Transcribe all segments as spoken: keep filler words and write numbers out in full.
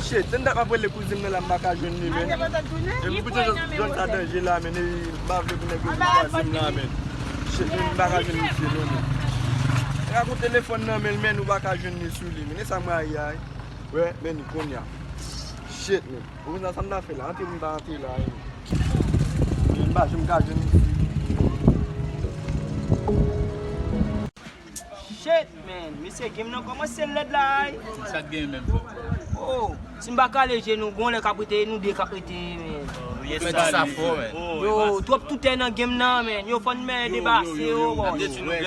Shit, se m t ap rele kouzin m nan la, m pa ka jwenn li, men. E m koute John, John sa danje la, men, e m pa vle pou nèg yo vin kwaze m la, men. Shit, men, m pa ka jwenn misye non, men. Nèg la gon telefòn nan men l, men, ou pa ka jwenn li sou li, men. E sa m rayi a, wi. Wè, men, kounye a. Shit, men. Ou konn sa m ta fè la? Antre m ta antre la, wi. Men, m pa janm ka jwenn misye. Shit, man. Mesye, game nan kòmanse lèd la, ay. Sa t gen menm, frè? Oh, si m pa kale je nou, gon lè k ap rete, nou de k ap rete, man. Yes, sa fò, man. Yo, twòp toutè nan game nan, man. Yo, fò n men depase yo, boss.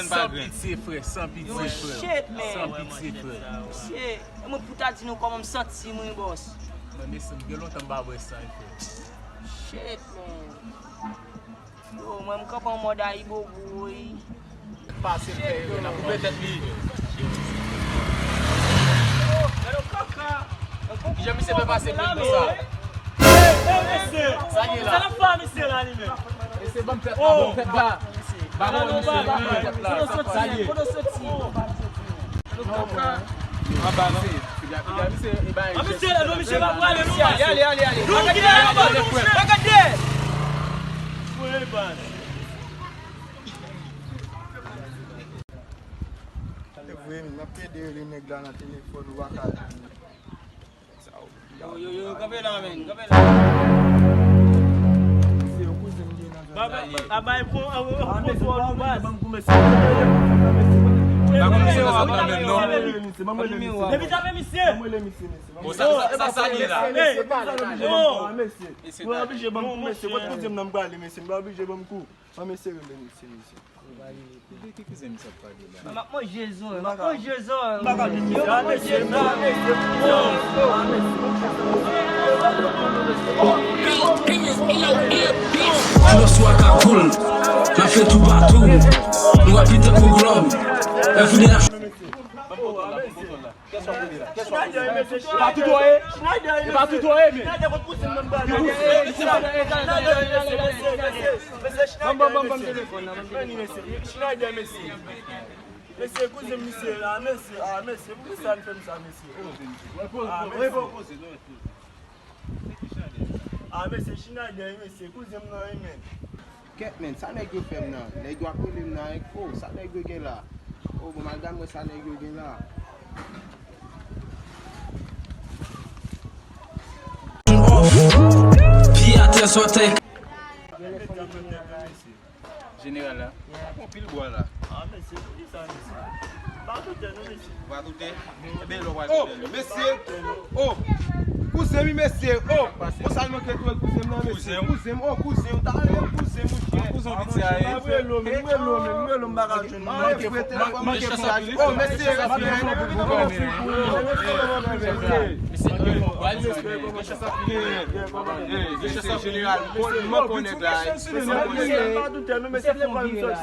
San pitye, frè, san pitye, frè. Shit, man. San pitye, frè. Mesye, e mwen pou ta di nou kòman m santi m, wi, boss. Mwen, mesye, m gen lontan m pa bwè sa, frè. Shit, man. Yo, mwen, m kanpe an mòd Ayibobo, wi. Pase fè yo, n ap koupe tèt li. Kijan misye fè pase pou l konsa? Sa ye la? Sa l ap fè a misye la, li menm? Mesye, ban m tèt la, ban m tèt la. Ba mwen misye, ban m tèt la. Sa ye? Anba misye. Anba misye, non, misye pa prale, non, ale, ale, ale, ale. Non, kite ale, non, non, non, non. Wi, baz. Se vre, men, m ap plede rele nèg la nan telefòn, ou pa ka jwenn li. Yo, yo, yo, kanpe la, men, kanpe la. Se yo kouzin m ye nan zòn nan. Ba, ba, ba, ba, bon, bon, bon, bon, baz. Depi tape misye. Bon, sa, sa, sa, sa ye la? Mesye, pa la, mesye. Nou oblije ban m kou mesye. Kot kouzin m nan m prale, mesye? M pa oblije ban m kou. An mesye rele mesye, mesye. Ki kouzin misye ap pale la? M ap manje zò, m ap manje zò. M pa ka di misye, a mesye, a mesye. Floswa ka koul, n ap fè toupatou. Nou ap pete pou glòb. Lè foude la. Kiyès w ap rele la? Kiyès w ap rele la? E pa toutou ye? E pa toutou ye, men. Ban m, ban m, ban m, ban m telefòn nan, ban m telefòn. Mesye, kouzin misye la, mesye, a, mesye, poukisa n fè m sa, mesye? Oh. A, mesye. A, mesye, Schneider, mesye, kouzin m nan, wi, men. Kèt, men, sa nèg yo fè m nan? Nèg yo ap rele m nan, oh, sa nèg yo gen la? Oh, bon, m al gad mwen sa nèg yo gen la. Pye atè sou tè. Jeneral la. Anpil bwa la. A, mesye, poukisa, mesye? Pa koute nou, mesye. Pa koute? Ebyen, lè w pral koute nou. Mesye! Oh! Kouzen m wi, mesye! Oh! Konsa l manke tou, kouzen m nan, mesye. Kouzen m, oh, kouzen m. Ta rele kouzen m, monchè. Kouzen m piti a ye. M rele w, m rele w, m rele w, m pa ka jwenn. M manke, manke fon la. Oh, mesye, mesye. Mesye, jeneral, mwen konnen la.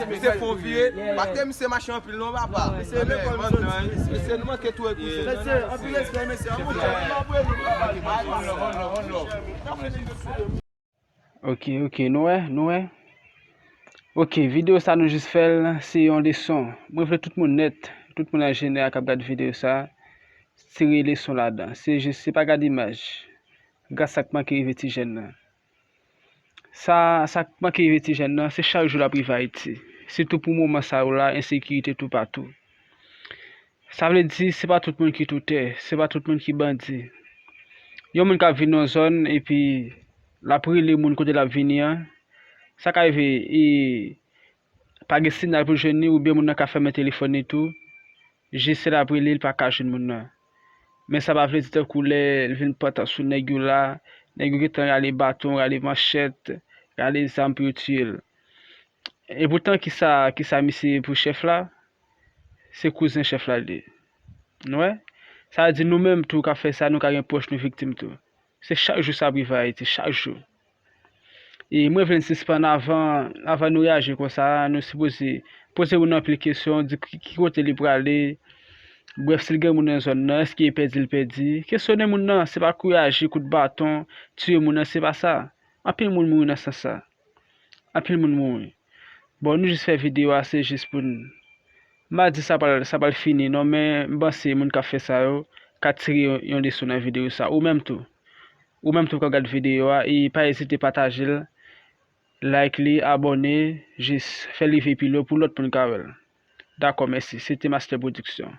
Mesye fon vye. Pase misye mache anpil non, papa. Mesye, nou manke tou ekouze. Mesye, anpil respè, mesye. An bon jan, nou ap wè nou. Ok, ok, nou wè, nou wè. Ok, videyo sa nou jis fè l, se yon leson. Mwen vle tout moun nèt, tout moun an jeneral k ap gad videyo sa, tire leson ladan. Se jis, se pa gad imaj. Gad sa k manke rive ti jèn nan. Sa, sa k manke rive ti jèn nan, se chak jou l ap rive Ayiti. Sitou pou moman sa yo la, ensekirite toupatou. Sa vle di, se pa tout moun ki toutè, se pa tout moun ki bandi. Yon moun ka vin nan zòn, epi l ap rele moun kote l ap vini an. Sa ka rive, e, pa gen siyal pou jwenn li, oubyen moun nan ka fèmen telefòn li tou. Jis l ap rele, li pa ka jwenn moun nan. Men sa pa vle di tankou lè l vin pantan sou nèg yo la, nèg yo gentan rale baton, rale manchèt, rale zam pou yo tiye l. Epoutan, kisa, kisa misye pou chèf la? Se kouzen chèf la li ye. Nou wè? Sa vle di nou menm tou k ap fè sa, nou ka gen pwòch nou viktim tou. Se chak jou sa ap rive Ayiti, chak jou. E mwen vle n sispann avan, avan nou reyaji konsa, nou sipoze poze moun nan anpil kesyon, di ki, ki kote li prale, brèf, si l gen moun nan zòn nan, èske e pèdi l pèdi. Kesyone moun nan, se pa kou reyaji, kout baton, tiye moun nan, se pa sa. Anpil moun mouri nan sans sa. Anpil moun mouri. Bon, nou jis fè videyo a, se jis pou n, m pa di sa pral, sa pral fini non, men m panse moun k ap fè sa yo, ka tire yon, yon leson nan videyo sa. Ou menm tou. Ou menm tou k ap gad videyo a, e pa ezite pataje l, like li, abòne, jis fè l rive pi lwen pou lòt moun ka wè l. Dakò, mèsi. Se te Master Production.